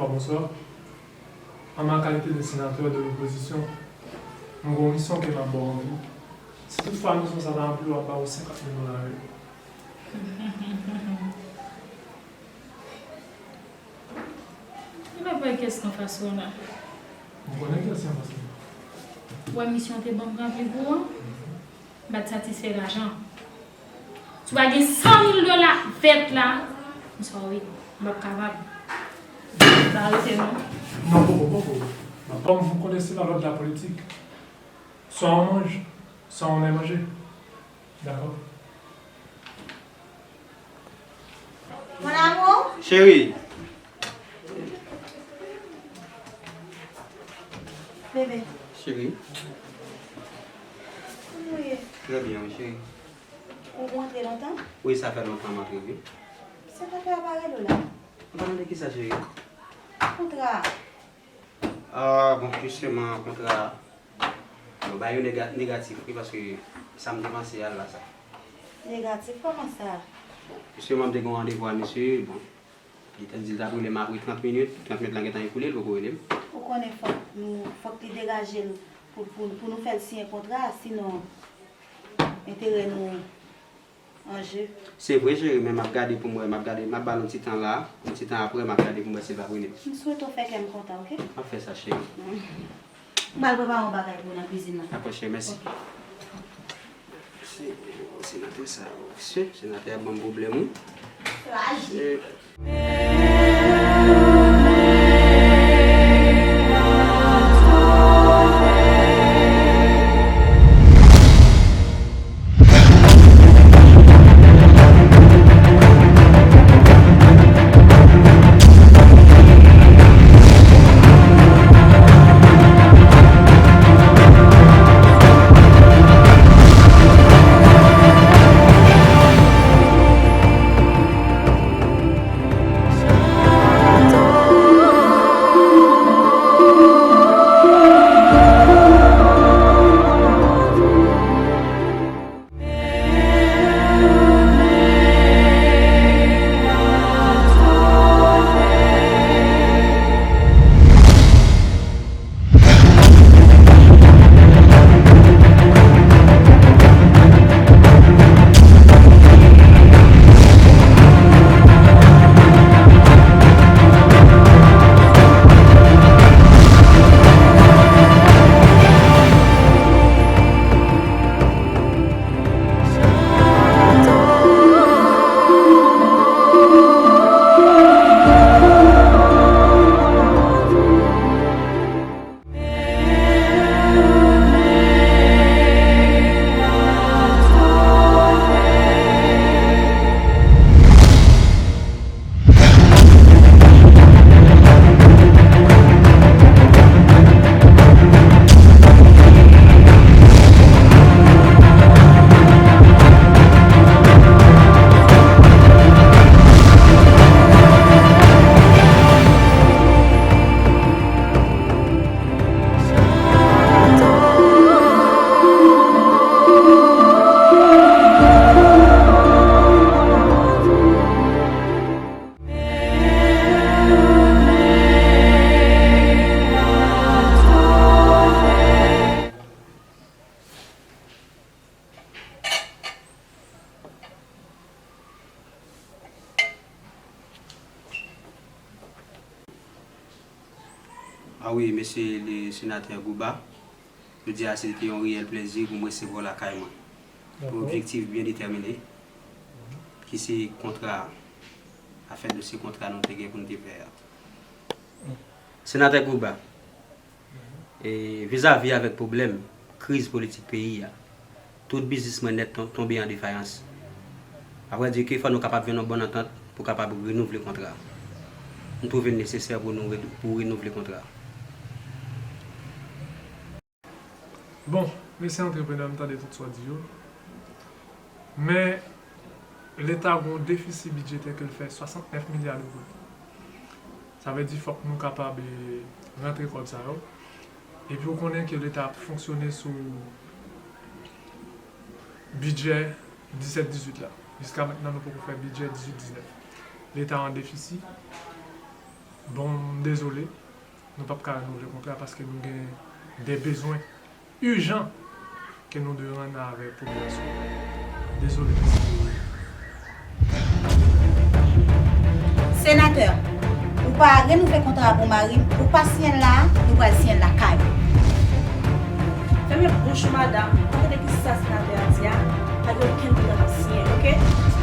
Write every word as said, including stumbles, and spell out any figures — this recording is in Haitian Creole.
Bonswa. An ma kalite de senatè de lopozisyon, mwen gen yon misyon ke m ap ba w anvi. Si toutfwa misyon sa ta ranpli, w ap ba w senkant mil dola yo. Li pa bay kès anfas ou an la. M konnen kès anfas mwen. Ou wè misyon te ban m ranpli pou ou an? M pa t satisfè lajan. Si w pa gen san mil dola vèt la, m sorry, m p ap kapab. M pa rete non. Non, poko, poko. Kòm vous connaissez la loi de la politique, soit on mange, soit on est mangé. D'accord. Mon amour. Cheri. Bebe. Cheri. Kòman w ye? Trè byen, wi, cheri. Ou rantre lontan? Wi, sa fè lontan m antre, wi. Senatè a pa rele w la? M pa tande kisa, cheri? Kontra a. Ah, bon, jisteman, kontra a, bon, ba yo nega-, negatif, wi, paske sa m te panse a l la sa. Negatif? Kòman sa? Jisteman, m te gen yon randevou a misye, bon, li te di l t ap rele m apre trant minit, trant minit la gentan ekoule, l poko rele m. Ou konnen fòk nou, fòk li degaje l pou, pou, pou nou fè l siyen kontra a, sinon enterè nou an je. Se vre, cheri, men m ap gade pou m wè, m ap gade, m ap ba l yon ti tan la, yon ti tan apre, m ap gade pou m wè si l pap rele m. M swete w fè kè m kontan, oke? M ap fè sa, cheri. M pral prepare yon bagay pou w nan kwizin nan. Dakò, cheri, mèsi. Oke. Se, senatè sa, mesye, senatè a ban m pwoblèm, wi. Raje. A wi, mesye le senatè Gouba, jodi a se te yon reyèl plezi pou m resevwa w lakay mwen. Pou Dakò. Objektif byen detèmine, ki se kontra a, afè dosye kontra nou te gen pou n te fè a. Senatè Gouba, e, vizavi avèk pwoblèm kriz politik peyi a, tout biznis mwen nèt ton-, tonbe an defayans. Avrèdi ke fò nou kapab jwenn yon bòn antant pou kapab renouvle kontra a. M twouve l nesesè pou nou re-, pou renouvle kontra a. Bon, mesye antreprenè, m tande tout sa w di yo. Men, Leta gen yon defisi bidjetè ke l fè swasantnèf milya de goud. Sa vle di fòk nou kapab, e, rantre kòb sa yo. Epi w konnen ke Leta ap fonksyone sou bidjè disèt dizuit la. Jiska mentnan, nou poko fè bidjè dizuit diznèf. Leta an defisi. Bon, m dezole, nou p ap ka renouvle kontra paske nou gen de bezwen ijan ke nou dwe rann avè popilasyon. Dezole. Senatè, ou pa renouvle kontra pou mari m, ou pa siyen l la a, nou pral siyen l lakay ou. Fèmen bouch ou madanm, ou tande kisa senatè a di a, pa gen okenn kontra n ap siyen, oke?